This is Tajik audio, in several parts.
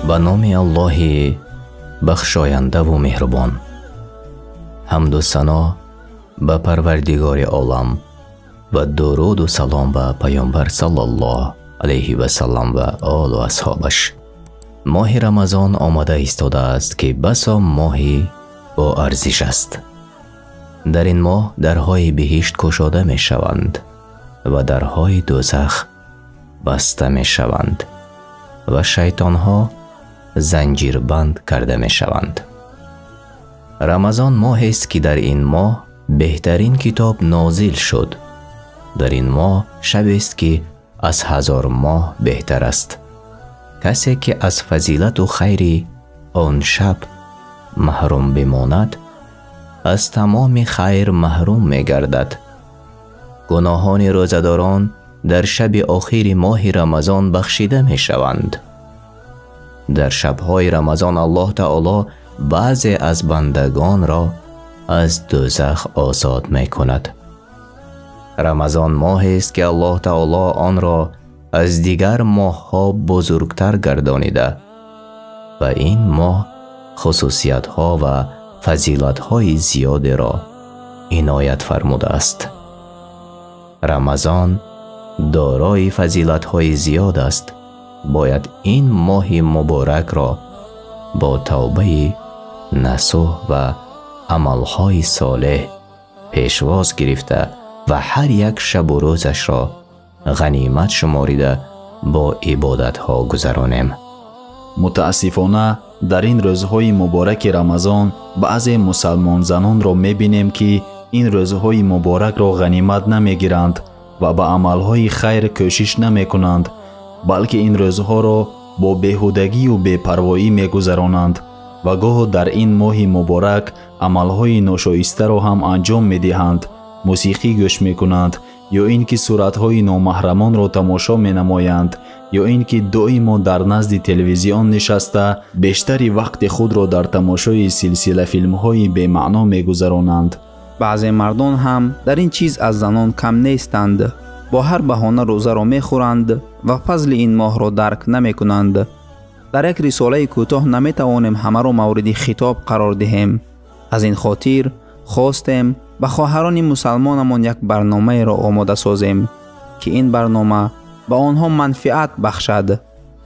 Ба номи Аллоҳи бахшояндаву меҳрубон. Ҳамду сано ба Парвардигори олам ва дуруду салом ба Паёмбар саллаллоҳу алайҳи васаллам ва олу асҳобаш. Моҳи Рамазон омада истодааст, ки басо моҳи боарзиш аст. Дар ин моҳ дарҳои биҳишт кушода мешаванд ва дарҳои дӯзах баста мешаванд ва шайтонҳо занҷирбанд карда мешаванд. Рамазон моҳест, ки дар ин моҳ беҳтарин китоб нозил шуд. Дар ин моҳ шабест, ки аз 1000 моҳ беҳтар аст. Касе ки аз фазилату хайри он шаб маҳрум бимонад, аз тамоми хайр маҳрум мегардад. Гуноҳони рӯзадорон дар шаби охири моҳи Рамазон бахшида мешаванд. Дар шабҳои Рамазон Аллоҳ Таоло баъзе аз бандагонро аз дӯзах озод мекунад. Рамазон моҳест, ки Аллоҳ Таоло онро аз дигар моҳҳо бузургтар гардонида ва ин моҳ хусусиятҳо ва фазилатҳои зиёдеро иноят фармудааст. Рамазон дорои фазилатҳои зиёд аст. Бояд ин моҳи муборакро бо тавбаи насӯҳ ва амалҳои солеҳ пешвоз гирифта ва ҳар як шабу рӯзашро ғанимат шуморида бо ибодатҳо гузаронем. Мутаассифона, дар ин рӯзҳои мубораки Рамазон баъзе мусалмонзанонро мебинем, ки ин рӯзҳои муборакро ғанимат намегиранд ва ба амалҳои хайр кӯшиш намекунанд, балки ин рӯзҳоро бо беҳудагию бепарвоӣ мегузаронанд ва гоҳо дар ин моҳи муборак амалҳои ношоистаро ҳам анҷом медиҳанд, мусиқӣ гӯш мекунанд ё ин ки суратҳои номаҳрамонро тамошо менамоянд, ё ин ки доимо дар назди телевизион нишаста бештари вақти худро дар тамошои силсилафилмҳои бемаъно мегузаронанд. Баъзе мардон ҳам дар ин чиз аз занон кам нестанд. Бо ҳар баҳона рӯзаро мехӯранд ва фазли ин моҳро дарк намекунанд. Дар як рисолаи кӯтоҳ наметавонем ҳамаро мавриди хитоб қарор диҳем. Аз ин хотир хостем ба хоҳарони мусалмонамон як барномаеро омода созем, ки ин барнома ба онҳо манфиат бахшад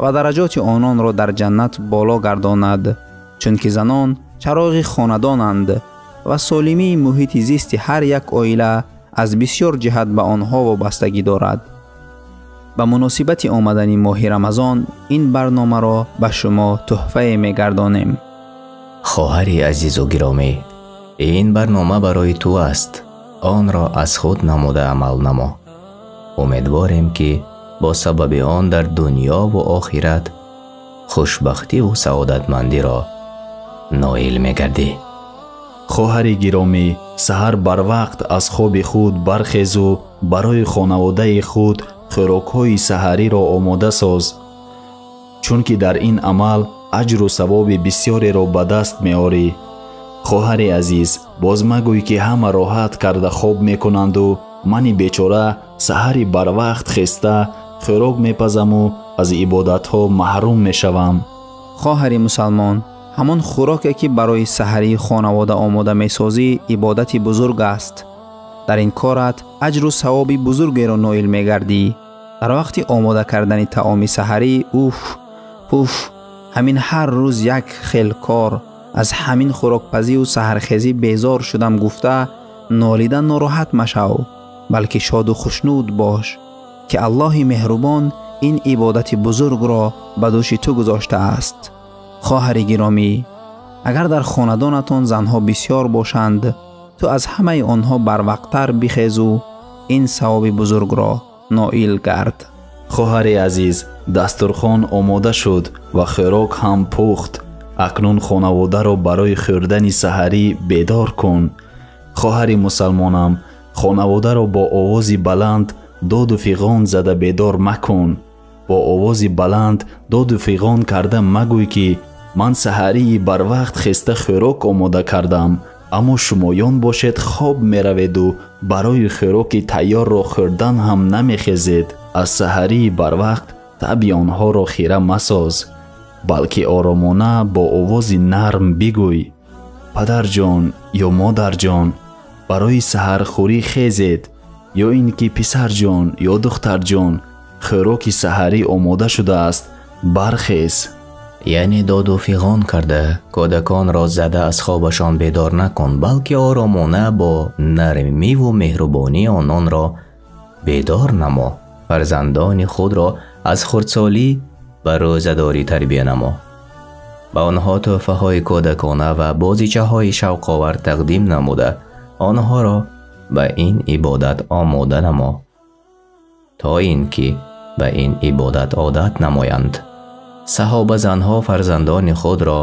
ва дараҷоти ононро дар ҷаннат боло гардонад, чунки занон чароғи хонадонанд ва солимии муҳити зисти ҳар як оила аз бисёр ҷиҳат ба онҳо вобастагӣ дорад. Ба муносибати омадани моҳи Рамазон ин барномаро ба шумо тӯҳфае мегардонем. Хоҳари азизу гиромӣ, ин барнома барои ту аст. Онро аз худ намуда амал намо. Умедворем, ки бо сабаби он дар дунёву охират хушбахтиву саодатмандиро ноил мегардӣ. Хоҳари гиромӣ, саҳар барвақт аз хоби худ бархезу барои хонаводаи худ хӯрокҳои саҳариро омода соз, чунки дар ин амал аҷру савоби бисёреро ба даст меорӣ. Хоҳари азиз, боз магӯй, ки ҳама роҳат карда хоб мекунанду мани бечора саҳари барвақт хеста хӯрок мепазаму аз ибодатҳо маҳрум мешавам. Хоҳари мусалмон, ҳамон хӯроке, ки барои саҳарии хонавода омода месозӣ, ибодати бузург аст. Дар ин корат аҷру савоби бузургеро ноил мегардӣ. Дар вақти омода кардани таоми саҳарӣ уф пуф, ҳамин ҳар рӯз як хел кор, аз ҳамин хӯрокпазию саҳархезӣ безор шудам гуфта нолида нороҳат машав, балки шоду хушнуд бош, ки Аллоҳи меҳрубон ин ибодати бузургро ба дӯши ту гузоштааст. Хоҳари гиромӣ, агар дар хонадонатон занҳо бисёр бошанд, ту аз ҳамаи онҳо барвақттар бихезу ин савоби бузургро ноил гард. Хоҳари азиз, дастурхон омода шуд ва хӯрок ҳам пухт. Акнун хонаводаро барои хӯрдани саҳарӣ бедор кун. Хоҳари мусалмонам, хонаводаро бо овози баланд доду фиғон зада бедор макун. Бо овози баланд доду фиғон карда магӯй, ки ман саҳарии барвақт хеста хӯрок омода кардам, аммо шумоён бошед хоб мераведу барои хӯроки тайёрро хӯрдан ҳам намехезед. Аз саҳарии барвақт таби онҳоро хира масоз. Балки оромона бо овози нарм бигӯй: падарҷон ё модарҷон, барои саҳархӯрӣ хезед, ё ин ки писарҷон ё духтарҷон, хӯроки саҳарӣ омода шудааст, бархез. Яъне доду фиғон карда кӯдаконро зада аз хобашон бедор накун, балки оромона бо нармиву меҳрубонӣ ононро бедор намо. Фарзандони худро аз хурдсолӣ ба рӯзадорӣ тарбия намо. Ба онҳо тӯҳфаҳои кӯдакона ва бозичаҳои шавқовар тақдим намуда, онҳоро ба ин ибодат омода намо, то ин ки ба ин ибодат одат намоянд. Саҳобазанҳо фарзандони худро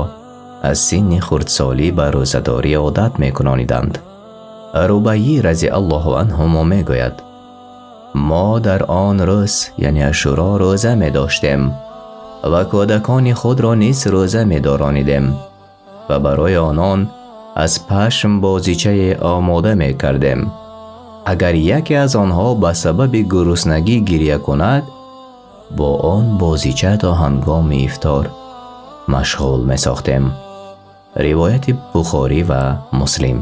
аз синни хурдсолӣ ба рӯзадорӣ одат мекунониданд. Рубайӣ разиаллоҳу анҳумо мегӯяд: мо дар он рӯз, яъне Ашуро, рӯза медоштем ва кӯдакони худро низ рӯза медоронидем ва барои онон аз пашм бозичае омода мекардем. Агар яке аз онҳо ба сабаби гуруснагӣ гиря кунад, бо он бозича то ҳангоми ифтор машғул месохтем. Ривояти Бухорӣ ва Муслим.